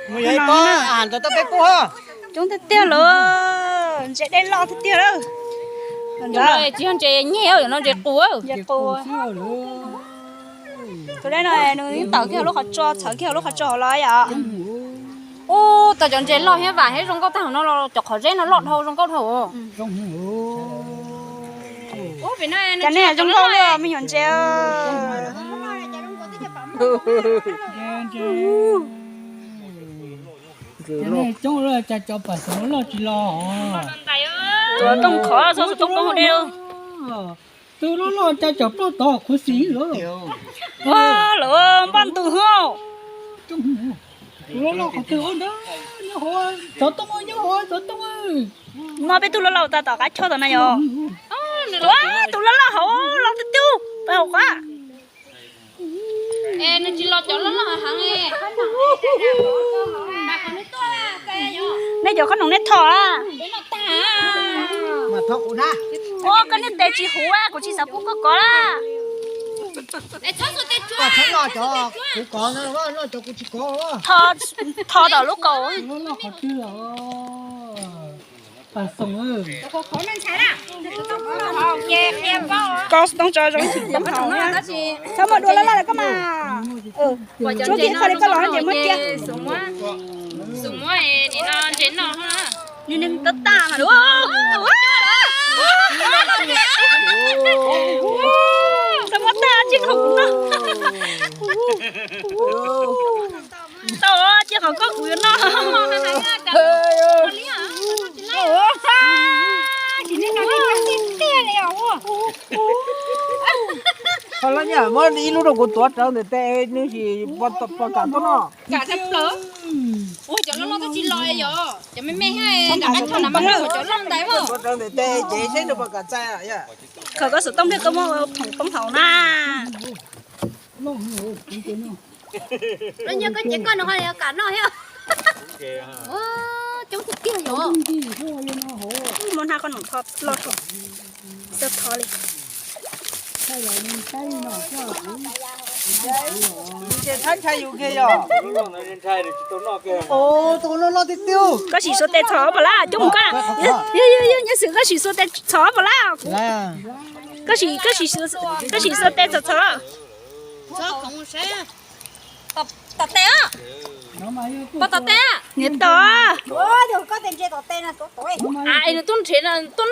Mus yog ib pob, coob tiag tiag lawm, ntses dej loj tiag tiag lawm. Tsis yog ntses nyiaj, no ntses qus. Ntses qus. Tus dej no nws yeej tawm kiag lub qhov tsua, txhawv kiag lub qhov tsua hauv los yom. Ub, tau cov ntses loj thiab vam thiab zoo nkauj tag hauv no los cov qhov zeb no loj dhau zoo nkauj dhau. Cas nej zoo nkauj li me nyuam ntses. Cov pam xoom loj tsis los. Tuav tooj qhov txhob xov tooj poob hauv dej. Tus loj loj cas cov plaub tod khuv xim lawm. Ua lawm npaj ntus hos. Tus loj loj qhov twg ntawd, nyob hauv, xov tooj nyob hauv xov tooj. Muab peb tug loj loj tas tom qab choj tom na yom. Ua tus loj loj hauv los twb tug pab hauv qab. Nws tsis los cov loj loj heev. Nej cov khob noom nej tho a? Ua koj niag tes tsis huv, kuv tsis xav pub koj kov la. Tho tom lub kaus. Koj xov tooj tso zoo tsis toob haus. Txhob muaj dua loj loj li koj mas. Tsuab kiag qhov li koj los ces muab cia. Tab tag mas. Txhob muab tag cia qhov kuv noj. Tau cia qhov koj kuv yuav noj. Qhov loj nyaj muab ib lub rau kuv tuav rawv ntawm tes nws sim pom kam tuaj noj. Cov loj loj twb tsis los yom, cov me me thiab nram qab choj na mas cov loj ntawd. Tuav rawv ntawm tes ces seb nws pom kam txais. Khaws koj xov tooj pliag koj muab phoom poob hauv na. Nyob koj ces koj no ho kam noj thiab. Coob tiag tiag yom. Muab hnab koj num tho loj tho, xab tho li. Ntses thab ntshai yus kiag yom. Tus loj loj tiag tiag. Koj sim xuas tes txhom pom lab coob mus koj. Yog, yog, yog, nyob xwm koj sim xuas tes txhom pom lab. Koj sim, koj sim, koj sim xuas tes txhom txhom. Tom tes, pom tom tes. Niam tom. Nws tuaj nrhiav tuaj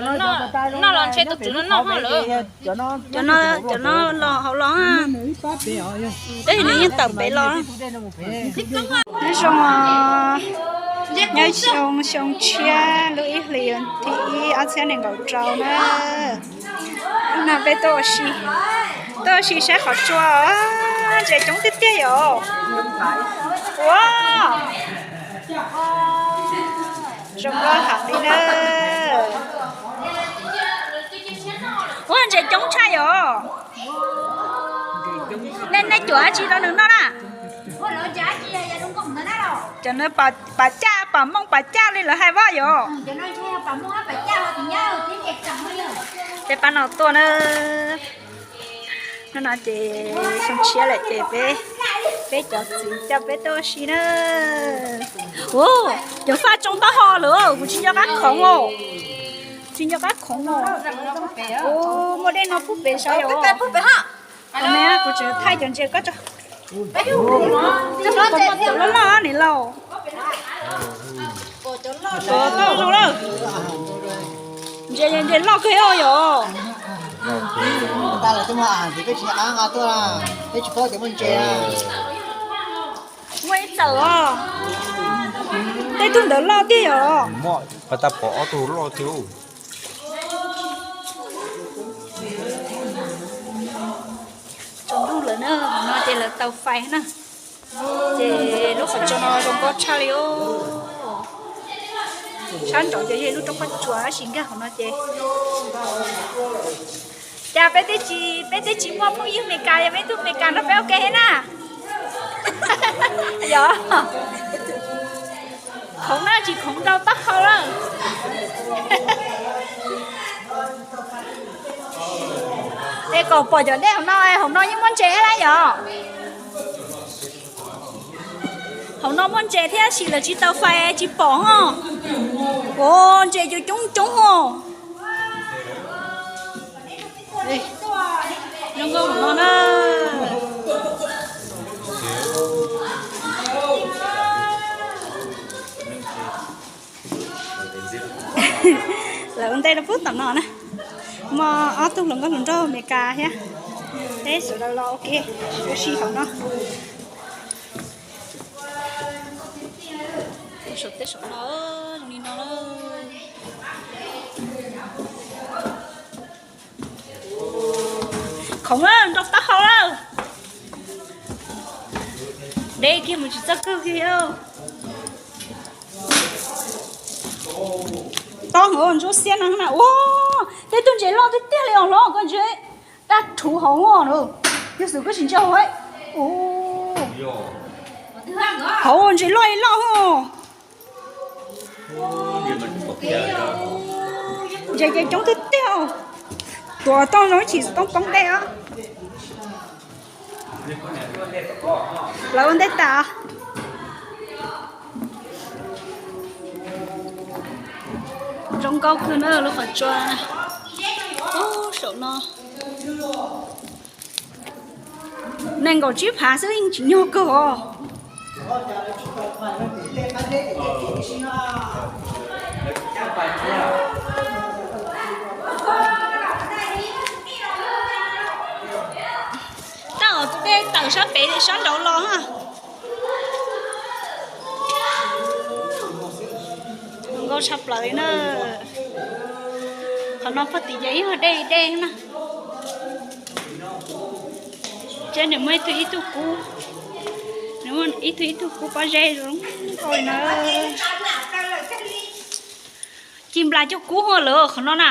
noj. Noj los ntshe tus tswv no noj ho lawm. Cov no los hauv los. Tab sis nws yeej tawm pem los. Nyob zoo, nyob xyoo, xyoo tshiab lub ib hlis thib ib ob txhiab nees nkaum rau na. Hnub no peb tuaj ua si, tuaj ua si saib qhov tsua, ntses coob tiag tiag yom. Ua, zoo nkauj heev li na. Ua, ntses coob tshaj yom. Nej, nej cuam dab tsi rau nws noj na? Cov no pam caj, pam mooj pam caj li lawv hais vaj yom. Ces pab no tuaj na. Hnub no ces xyoo tshiab lawm ces peb, peb cov txiv coj peb tuaj ua si na. Ua, cov faj tsoo taub hau lawm, kuv tsis nco qab khoov os. Tsis nco qab khoov os. Ua, muaj dej no pub pem saud yom. Kuv tseem thaij cov ntses koj tso. Cov loj loj niam laus. Tuav tau zoo lawm. Ntses, ntses loj kawg yom. Muaj ib txawm os. Tej tug ntawd loj tiag yom. Pas tas pom ob tug loj tiag. Tsaus ntuj lawm na, no ces lawv tau fais na. Ces lub qhov tsua no zoo nkauj tshaj li os. Sab nraud ces yog lub roob qoj tsua tab sis nkag hauv no ces. Cas peb twb tsis, peb twb tsis muaj phooj ywg Meskas, yog peb tug Meskas nrog peb ua ke thiab na. Yog. Khoov na tsis khoov rau taub hau lawm. Kom pom cov dej hauv no, hauv no yeej muaj ntses thiab yom. Hauv no muaj ntses thiab tab sis lawv tsis taws fais tsis pom ho. Ua ntses coob coob os. Zoo nkauj hauv no na. Lawv ua ntej rau pub tom no na. Muaj ob tug hluas nkauj hluas nraug Amelikas thiab. Peb sawv daws los ua ke ua si hauv no. Saum tej saum no zoo li no. Khoov nrau taub hau lawm. Deb kiag mus tsis txog kawg kiag. Tob heev ntsuab xiab no na. Ua, tej tug ntses loj tiag tiag li os hlob, koj ntsia dab rhuv hauv na. Yog xwm koj tsis ntsia hauv. Hauv ntses loj li loj ho. Ntses ces coob tiag tiag. Tuav tau zoo ib chim xov tooj poob dej os. Lawv ua ntej tas. Zoo nkauj kawg na lub qhov tsua. Ub, saum no nees nkaum tsib phav xwb yeej tsis nyog kawg os. Tab tom tus dej tawm sab pem sab nraud los na. Zoo nkauj tshaj plaws li na. Qhov no pog tim ces yog dej dej na. Ces nws muaj ib tug ib tug kub, nws muaj ib tug ib tug kub pob zeb zoo nkauj li na. Ci nplas coj kub ho lawm qhov no na.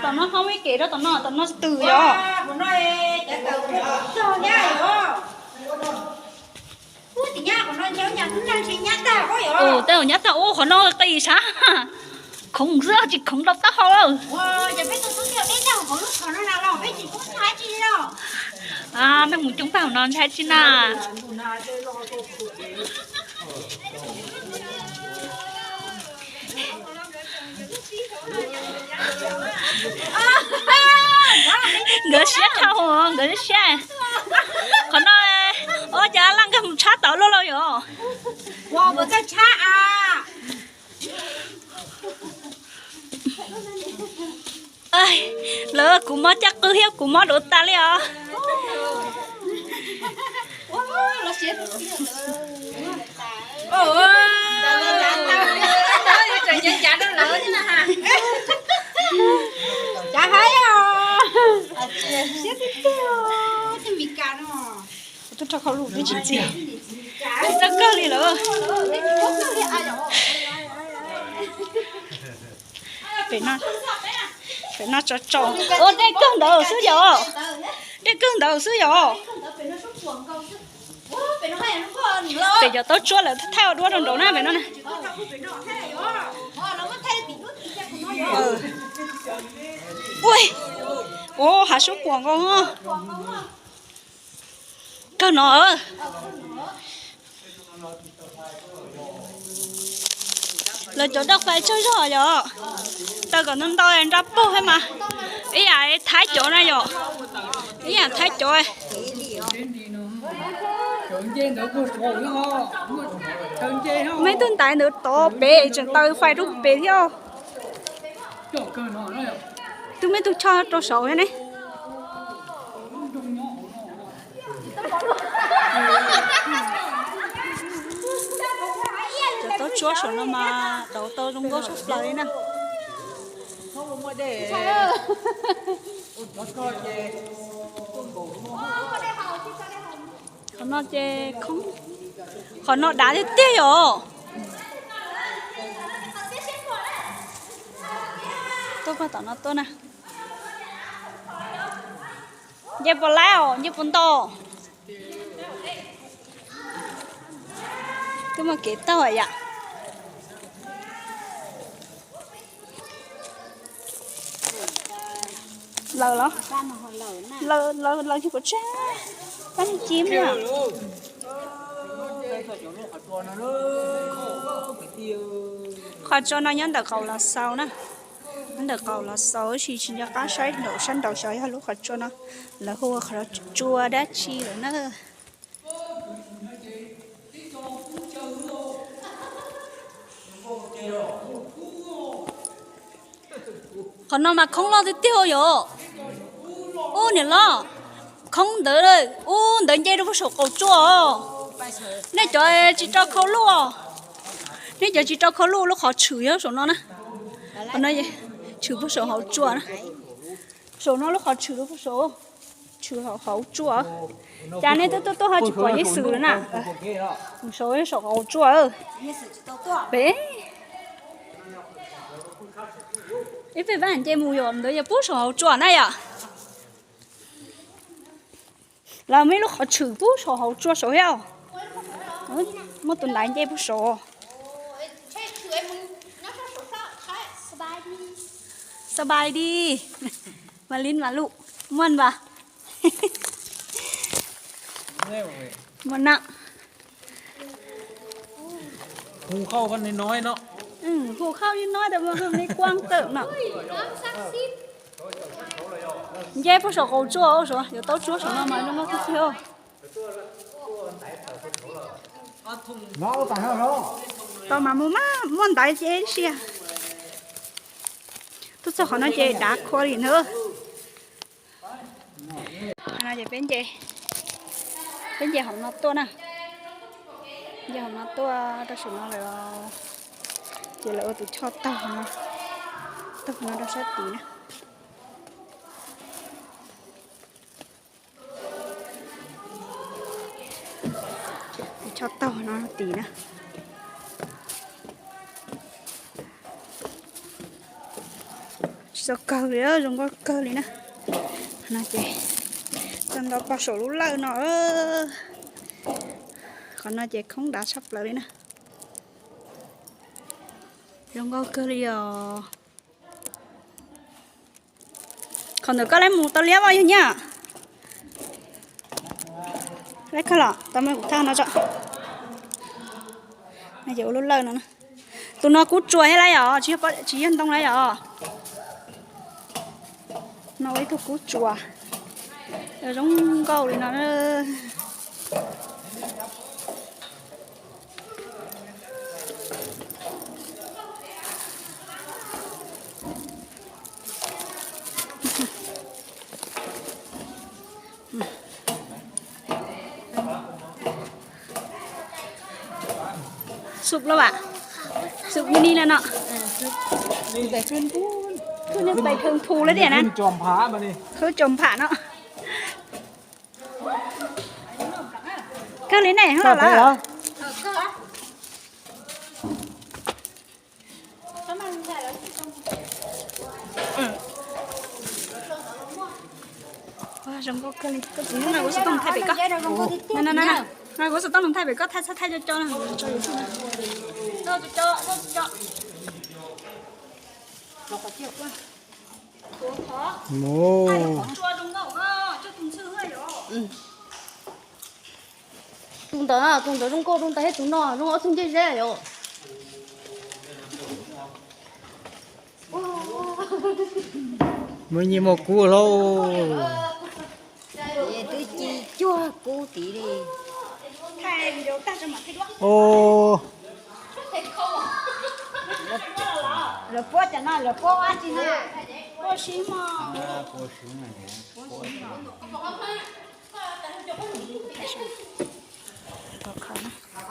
Tom no ho muaj ib kev rau tom no, tom no twm yom. Ua tej nyab tag ub, qhov no qis sab. Khoov xwb tsis khoov rau taub hau lawm. Neeg mus coob tag no ntshai tsis na. Nkawd siab dhau, nkawd siab. Qhov no, ua cas laj nkag mus tshab tod luaj lauj yom. Lawv kuv mob caj qwb thiab kuv mob duav tas li os. Tus rau khau lus twb tsis txias, txawj kawg li lawm. Pem no tso tso. Ua dej kawg ntawd xwb yom. Dej kawg ntawd xwb yom. Pem cov taub tsuab lawv thaij ua duab rau nraud na pem no na. Ua, hav sub puas nkaus. Kawg no. Lawv cov dauj fais tsaug zog yom. Taw kom ntau ntau nra pug thiab mas. Ib yam Thaib cov na yom. Ib yam Thaib cov. Muaj ib tug ntaiv ntawd tod pem tseem taw fais rau pem thiab. Twb muaj ib tug choj rau saud thiab ne. Cov taub tsuab saum no mas dauv tau zoo nkauj tshaj plaws li na. Qhov no ces khoob, qhov no dav tiag tiag yom. Tuaj pag tom no tuaj na. Nce puas laib os, nce puas nto? Twb muaj kev taug yam. Lawv los? Lawv, lawv, lawv yug kuv tseg. Pab neeg ci me. Qhov tsua no nyob ntawm qaum los xaus na. Nyob ntawm qaum los xaus, tab sis tsis nco qab saib nraum sab nraud xyov yog lub qhov tsua no lawv hu ua qhov tsua dab tsi lawm na. Qhov no mas khoob loj tiag tiag yom. Ub niam loj, khoob ntawd, ub ntawd nce rau puag saum qaum tsua os. Nej cov tsis rau khau luj os. Nej cov tsis rau khau luj, lub qhov tshwm yog saum no na. Qhov no tshwm puag saum hauv tsua na. Saum no lub qhov tshwm rau puag saum, tshwm hauv tsua. Cas nej twb tuaj tuaj ho tsis pom Yexus lawm na? Saum, saum hauv tsua. Pem ib peb vaj nce mus yom, ntawd yog puag saum hauv tsua na yom. Lawv muaj ib lub qhov tshwm puag saum hauv tsua saud thiab. Muaj tus ntaiv nce puag saud. Sbais di. Mas lin mas lus. Muaj vas. Muaj na. Hu khauj li no, hu khauj li no tas mus hu li kuang tawm no. Nce puag saum qaum tsua, yuav tau tsuab saum no mas zoo nkauj tiag tiag. Tau mas mus mas muaj ntaiv ces siab. Tuaj txog qhov no ces dav khuav li na. Qhov no ces peb nce, peb nce hauv no tuaj na. Nce hauv no tuaj rau saum no lawm, ces lawv ua tus choj taug no, taug no rau sab tid na. Tus choj taug no tid na. Tsis tau kawg li, zoo nkauj kawg li na. No ces txog nto pog saum lub lawj no. Qhov no ces khoob dav tshaj plaws li na. Zoo nkauj kawg li os. Qhov ntawd koj lab mus tau liab os yog nyab? Lab koj los tau me kuv thaj no tso. No ces ua lub lawj no. Tus no kub tsuas thiab lawm yom, tsis yog ntoo lawm yom. No ua ib tug kub tsuas zoo nkauj li no. Xub lawm, xub me ni lawm no. Khwb tsoom pham no. Kawg li ne, lawm. Zoo nkauj kawg li. Koj tsis hnub no kuv xov tooj thaij pem koj. No kuv xov tooj thaij pem koj, thaij thaij co co na. Tus ntawd, tus ntawd zoo nkauj rau ntawd thiab tus no zoo ob tug ncej zeb yom. Muaj nyiaj muaj kub lauj. Twb ci cuag kub tid li. Lawv puab cov no lawv puab ua dab tsi na? Puab sib mog.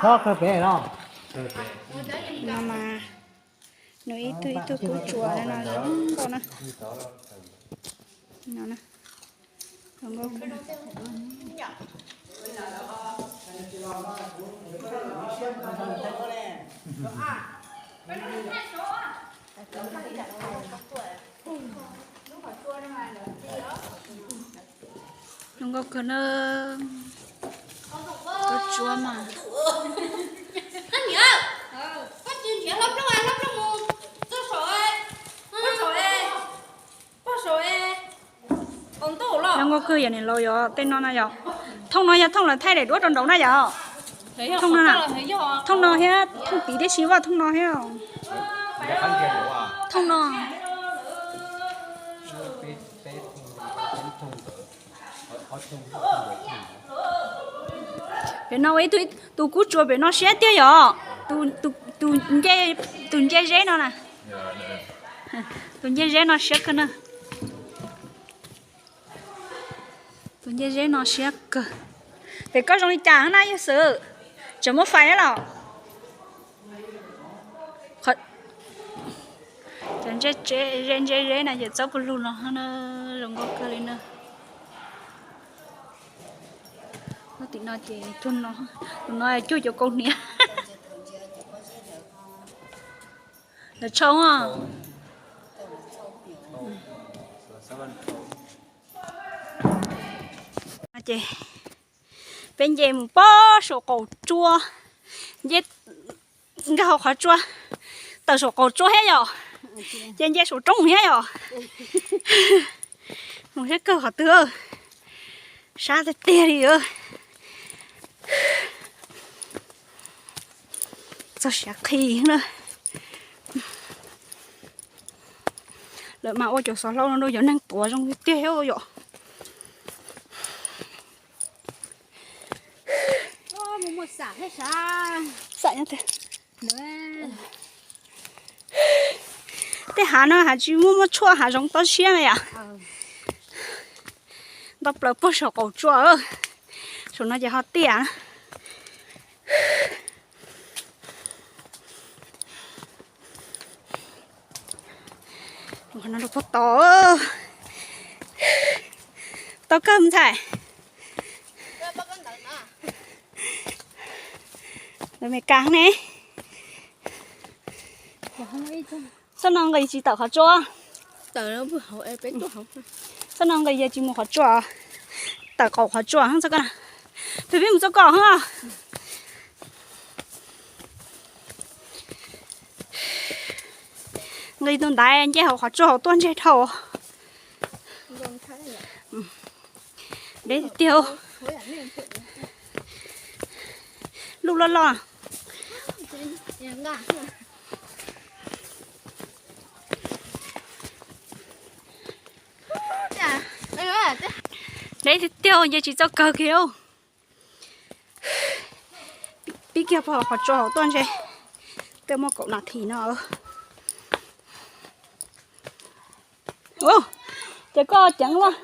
Txhob khaws pem no. No mas nws ib tug ib tug kub tsuas no zoo nkauj na. No na. Zoo nkauj kawg. Zoo nkauj kawg na. Kub tsuas mas. Pog saum, pog saum, Kawg yog niam laus yog tej no na yog. Thooj no yog thooj lawv thaij daim duab rau nraud na yog. Thooj no, thooj no thiab thooj tid tib si vaj thooj no thiab. Thooj no. Pem no ib tug, tus kub tsuas pem no siab tiag yom. Tus nce zeb no na. Tus nce zeb no siab kawg na. Tus nce zeb no siab kawg. Pem koj zoo li cas na yawg Xwm? Tseem muaj fais los? Cov nce zeb na ces txob pug lug no zoo nkauj kawg li na. Tim no ces tus no cuag cov kaus hniav. Lawv tshau. Ces peb nce mus pob saum qaum tsua, nce nkag hauv qhov tsua, tawm saum qaum tsua thiab yom, ces nce saum roob thiab yom. Mus thiab kawg qhov twg, sab tiag tiag li. Txog siav qhi na. Lawv mas ua cov xov hlau no rau cov neeg tuav zoo tiag thiab yom. Tej hav no hav tsis muaj, muaj tshuaj hav zoov toj siab na yom. Nto plaws puag saum qaum tsua, saum no ces ho tiaj. Qhov no rau puag tod, tau kawg ntxhais. Lawv Meskas ne. Txoj no nqis tsis tawm qhov tsua. Txoj no nqis yog tsis mus qhov tsua, tawm qaum qhov tsua txoj ko. Peb, peb mus txoj ko. Nqis tus ntaiv nce hauv qhov tsua hauv tuaj ntseg dhau. Deb tiag. Lub loj loj. Deb tiag tiag, nce tsis txoj kawg kiag. Pib kiag puag qhov tsua hauv tuaj ntseg, twb muaj kaum nas this no. Ces koj ceev luaj,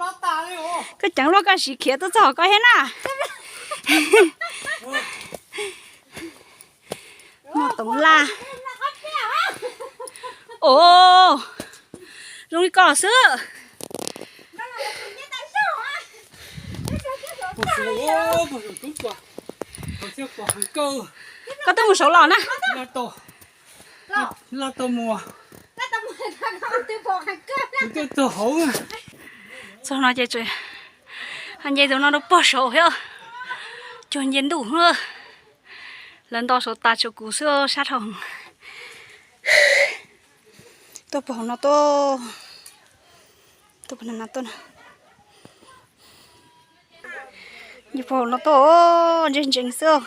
koj ceev luaj koj siv khiav tuaj txog koj thiab na. Muaj toov laj. Os, zoo li ko xwb. Koj twb mus saud los na. Txog no ces nce tus no rau puag saud thiab, cuag nce ntuj. Lawv nto saud tas tshuav kuv xwb sab dhau. Tuaj puag hauv no tuaj, tuaj puag hauv no tuaj, nce puag hauv no tuaj, ntseeg ntseeg xwb.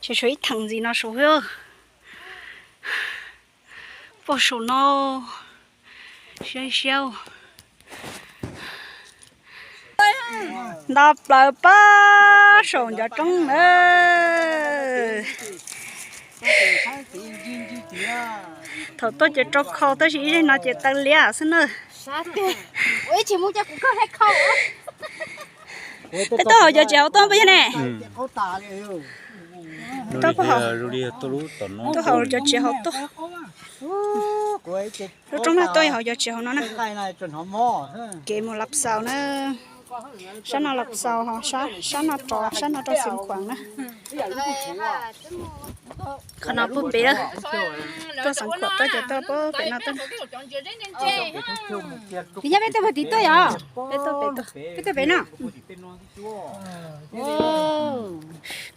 Tseem tshuav ib theem ntxiv no saud thiab. Puag saum no, siab siab. Nto plaws pab saum ncov roob na. Thaum tuaj ces rau khau tab sis ib zig no ces taw liab xwb na. Peb tuaj hauv cov tsev hauv tuaj puas yog ne? Tuaj hauv cov tsev hauv tuaj. Lub roob nag tuaj yog hauv cov tsev hauv no na. Kev mus Lav Xaus na. Sab no Lav Xaus, sab no rov, sab no rau Xeev Khuam na. Qhov no puag pem lawm. Tuaj Xeev Khuam tuaj ces tuaj puag pem no tuaj. Peb tuaj pem tuaj, peb tuaj pem no.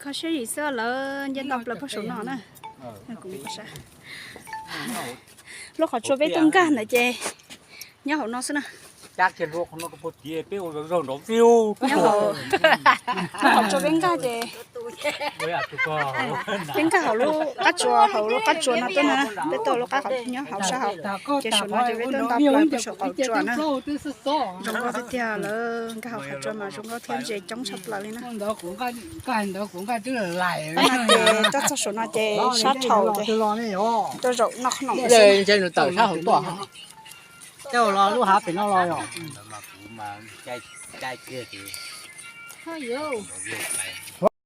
Kho siab zim xwb lawv nce nto plaws puag saum no na. Lub qhov tsua peb tuaj nkag ntawd ces nyob hauv no xwb na. Dab kiag hlua qhov no rau puag tid peb ua zaug nrov fiu. Nyob hauv, nyob hauv tsua peb nkag ces, peb nkag hauv lub qab tsua, hauv lub qab tsua no tuaj na, peb tuaj lub qab qhov nyob hauv sab hauv. Ces saum no ces peb tuaj nto plaws puag saum qaum tsua na. Zoo nkauj tiag tiag, lawv nkag hauv qhov tsua mas zoo nkauj thiab ntses coob tshaj plaws li na. Ces tuaj txog saum no ces sab thaum ces tuaj zaum noj qhob noom xwb. Ntshe nws tawm sab hauv tuaj. Tej los lub hav pem no los yom.